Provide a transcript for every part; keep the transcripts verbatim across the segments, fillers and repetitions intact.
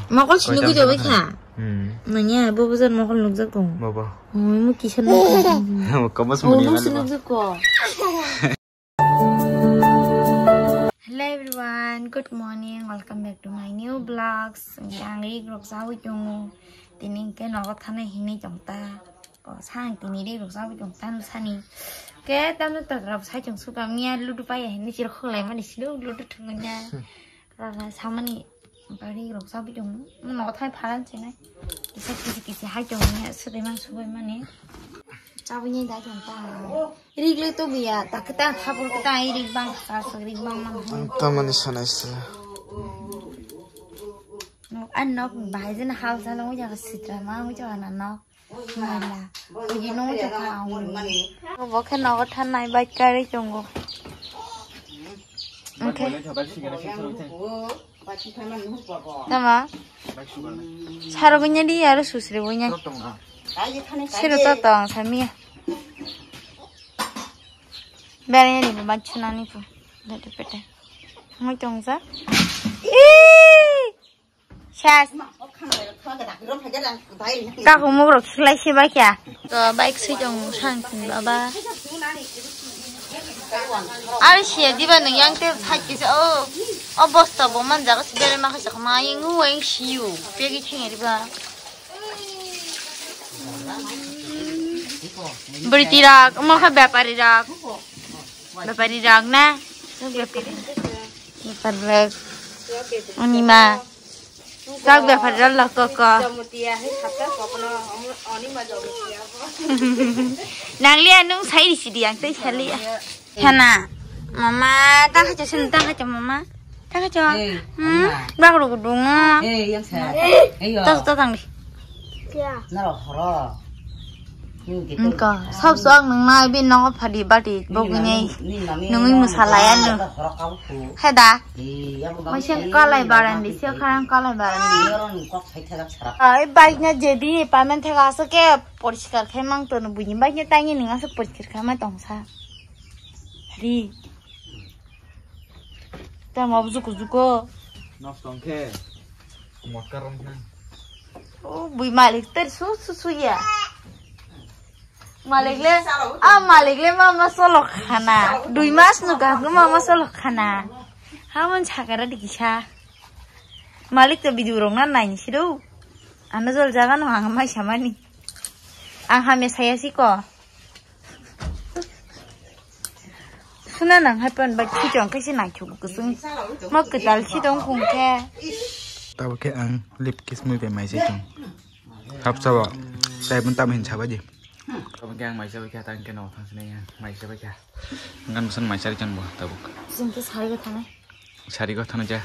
Mokol sini gwi jabai kha. Hmm. Manya, bo bujor mokol nukjak tong. Bobo. Oh, mo kisa nukjak. Mo kobos mo manya. Nukjak ko. Hello everyone, good morning, welcome back to my new vlogs. Ang ri rok jawi tongo. Tini ke nogo thana hini jongta. O, sang tini ri rok jawi tong tanu sani. Ke tanu tagrab sai tong suka miya ludu paya hini sir khulai mani silo ludu thungnya. Rara samani bari rok jawi tong. Nogo thai pharan chinai. Kisa kisi kisi hai tong miya sudai man subai mani. Jawi ni dai tong ta. Ri le to biya ta kita thapur kita ri bang sa sa ri bang man. Ang tamani sanai se. Nok an nok bahai jen hal sa long jaga sitra ma mo jaga na nok. Mala. Uji nung chakha ang. Bo khe nogo thanai bike gari chungo. Oke. Tama. Saro gunya di aro susre gunya. Sero to tong samia. Bere ni bachuna ni pu. Dede pete. Mo tong sa. Ih! Sas. Kaku mugrok siklai sibai kya. To bike sui tong sang tin baba. Ari siya diba nung yang te thak kisa o. O bosta bo man jaga si bere ma kisa ma yang ngu yang siu. Pegi theng diba. Beriti rak, mo kha bepari rak. Bepari rak na. Bepari rak. Ani ma. Kak bepar dal la koko. Nang liya nung sai di sidi yang tei sali ya. Sana. Mama, ta khacha sin ta khacha mama. Ta khacha. Hmm? Bak ru dung. Eh, yang sa. Ayo. Ta ta tang di. Naro horo. Engka, sab sok nung nai bin nogo phadi bati bogwi nai. Nungwi mwsalai ano. Heda. Maising kalai barandi, siya kharang kalai barandi. Ai, bike na jadi pamen thega asake poriskar khai mang tono buini bike na tangi ning asake poriskar khai ma tongsa. Ri. Tamo bujuku juko. Nosto khe. Motkar rong khe. O bui malik ter su su su ya. Malik le, a malik le mama solo khana. Dui mas no gaham mama solo khana. Hamon sakara dikisa. Malik to video rong na nai ni sido. Ano jol jaga no ang mai samani. Ang hamya saya siko. Suna nang hai pan bai khitong khe se nai thuk kusung. Mo kwtal si tong khung khe. Tabo khe ang lip kiss mui bai mai se tong. Hap sabo. Tai bun tam hin sabo di. Tabo khe ang mai sabo khe tang khe no thang sini ya. Mai sabo khe. Ngan busan mai sari chan bo tabuk. Sing khe sari ga thanai. Sari go thano ja.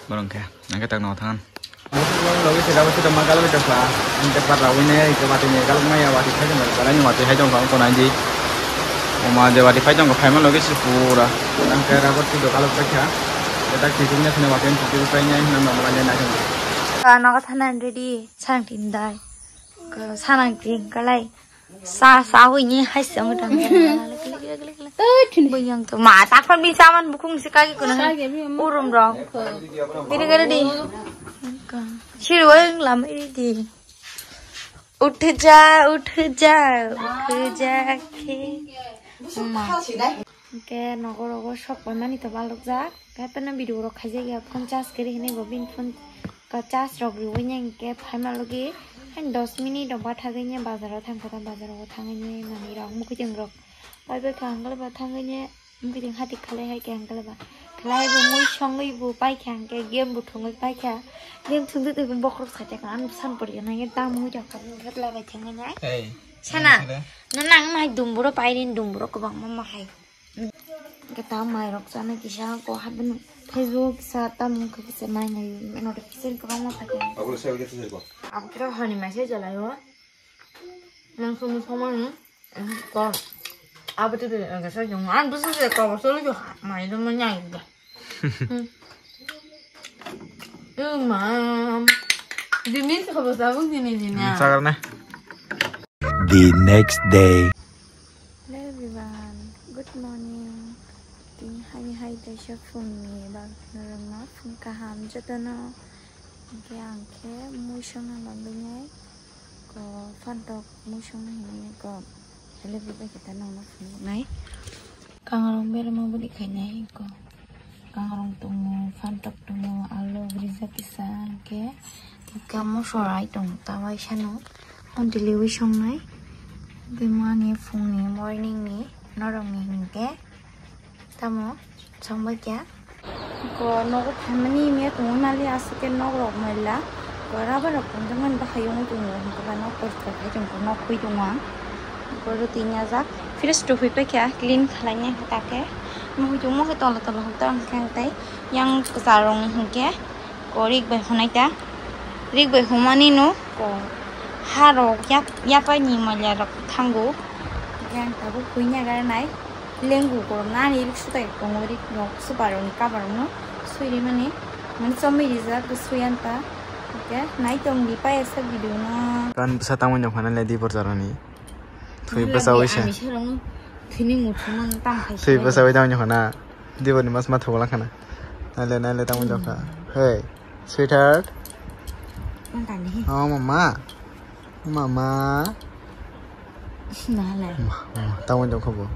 Borong khe. Ang khe tak no thangan. Logi sida bo sida ma galbi ta sa. Ang te pat rawi ne ke bati ne galbi maya bati khai jong. Galai ni bati khai jong ko nai di. Oma je bati khai jong ko khai ma logi si pura. Ang khe ragot si do galbi ta kha. Ke tak si jung ne sine bati si jung khai ne na ma ma ne na jong. Ka no ka thana ready. Sang tin dai. Ka sanang tin kalai. Sa, sa hui ni hai se mo dang. Bo yang to ma ta phar bi saman bukung se kagi kono. Urum rok. Biri gare di. Sir weng lam iri di. Uth ja, uth ja, uth ja khe. Ma. Hingke nogo rogo sok paimani to balok jak. Kaitorno video rok khaijak ya phone charge kwrwi hinwi bo bini phone ka charge rok riwi hingke phaima logi. Hain dos minute rok bathagwi bazaro thangkha ta bazaro thangwi manwi rok mwkhwtwng rok pai bai kha hwnkhai ba thangwi mwkhwtwng hati khalai hai khe hwnkhai ba khlai bo mui songwi bo pai kha hwnkhe game bo thwngwi pai kha game thwngwi twi bokhorok sacha kha ano san pori nangya tamo hwnjak kha hwnkhai khlai bai thangwi nai. Sana, na nang mai dumburo pai rin dumburo kwbangma ma hai. Hwnkhe ta mairok chana kisa ko habini Facebook kisa tamung khe kisa nainai notification kwbangma phaikha. Abo khe horni mai se jalaio. Mangso muso mani ko abo twi twi kisa jong ang busu se ko solo jo mai do manyai. Ema. Dini se ko sabuk dini dini. Sagar na. The next day. Hello everyone, good morning. Tini hai hai kaisa phung ni bag norokno phung kaham jotono. Hingke ang khe mui songna nangwi nai ko phantok mui songna hinwi ko delivery bai khe ta nangna phunuknai. Kangrong berma bwrwi khainai ko kangrong tongo, phantok tongo, alu brijak kisa hingke ika mosorai tongo ta waisano. Hon delivery songnai bimani phungni morningni norokni hingke. Tamo chongbai kya? Ko nogo phaimani miya tongwi mali aswk khe nok rok maila. Ko rubber rok tongjakmani bahai wngwi tongo, hwnkhe ba nok poriskar khai tongkha, nok khwi tongo ang. Ko rwtwi nyajak, fresh to hoi paikha, clean khlainai khe ta khe. Muitu mokhe tola tola hoi ta hwnkhe ang tei yang kwchar rok hwnkhe ko rik bai hunai ta. Rik bai humani no ko ha rok yap-, yapai ni maila rok thango. Hwnkhe ang tabuk huina garnai. Lenggu koroknani rik sutai tongo, rik nok super rokni cover rokno sui rimani, mani chomwi rijak sui anta. Hwnkhe naitong di payasa video no. Kan bwsa tangwi nokha na le di borjarani. Thwi bwsa waisa. Thwini muthumang tam khai. Thwi bwsa wai tangwi nokha na. Di borni mas ma thogla khana. Nale nale tangwi nokha. Hey, sweetheart. Ang tani. Oh mama. Mama. Nalai. Ma, ma, tamo jong khobo.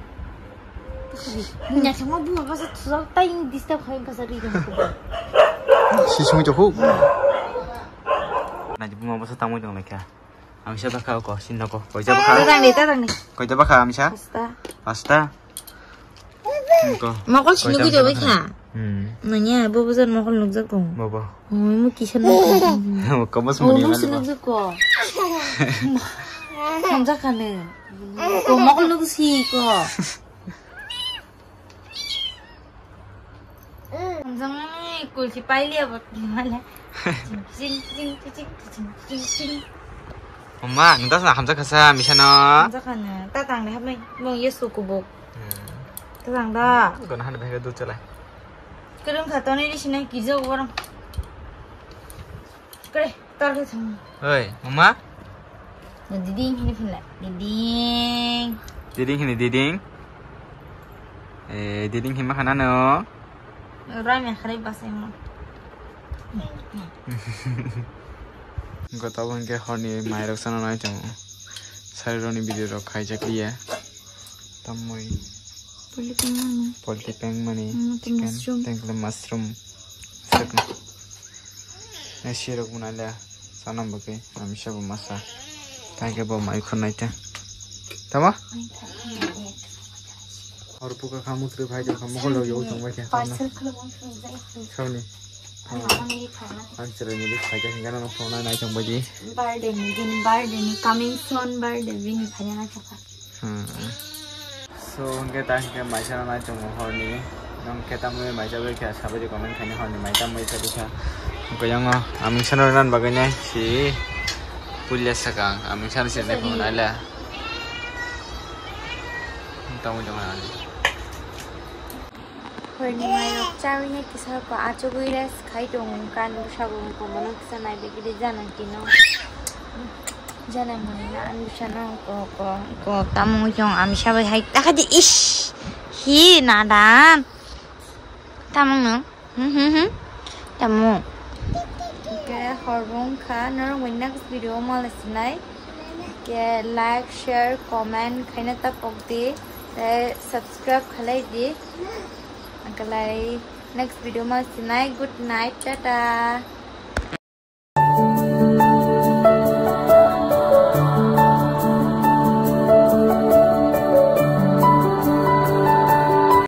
Nya thangma buma basa thujak tai disturb khai basa ri jong khobo. Si sung jong khuk. Na buma basa tamo jong lekha. Amisa bakha ko, sin ko. Koi jaba kha? Tatang ni, tatang ni. Koi jaba kha amisa? Pasta. Pasta. Mokol sini gujawai kha. Hmm. Nanya, bo bwsar mokol nukjak ko. Bobo. Oh, mo kisa nukjak. Mo komo sumuni. Oh, sini nukjak ko. Hamjak kha ne. Ko mokol nuk si ko. Hamjak ne, kulsi paili abo male. Ching, ching, ching. Mama, nung tas na hamjak kha sa, misa no. Hamjak kha ne. Ta tang de hamai, mo yesu kubuk. Hmm. Twlang da. Gana hande bhai dut chalai. Kwrwng kha toni ri sinai kisa orang. Kre, tar khe thang. Oi, mama. Na diding hini phinla. Diding. Diding hini diding. Eh, diding hima khana no. Rai me khare basai mo. Goto bo hwnkhe horni mairok chana nai tongo. Sarirokni video rok khaijak liya. Tamoi. Poultry peng mani. Poultry peng mani. Chicken. Mushroom. Tengkle mushroom. Sirok bo nai le. Sana bagwi. Amisa bo masa. Kaike bo mai khon nai te. Tama? Hor puka kha mukri phai tong kha mokol rok yogwi tong bai kha. Parcel khwlwng wng thung jai. Sauni. Ang chwrai ni phai kha hingana no phone nai tong bai di. Birthday ni din birthday ni coming soon birthday bini phai na kha. Hmm. So hingke ta hingke maisa no nai tongo horni. Nong khe tamni maisa bai kha sabai comment khaini horni mai tambai sabai kha. Goyang o aming sano nan bagwi nai si pulia sakang aming sano si nai phone nai la. Tamo jong ani. Horni mairok chawi ne kisa ko achugwi rest khai tongo, kan bwsa bo wngkha bono kisa nai begwi de jana kino. Jana mani na an bwsa no ko ko ko tamo jong amisa bai hai takha di ish. Hi nadan. Tamo no. Hmm, hmm, hmm. Tamo. Ke hor bo wngkha, norok bai next video o mala sinai. Ke like, share, comment khaina ta pok di. Tei subscribe khalai di. Angkalai next video mala sinai. Good night, tata.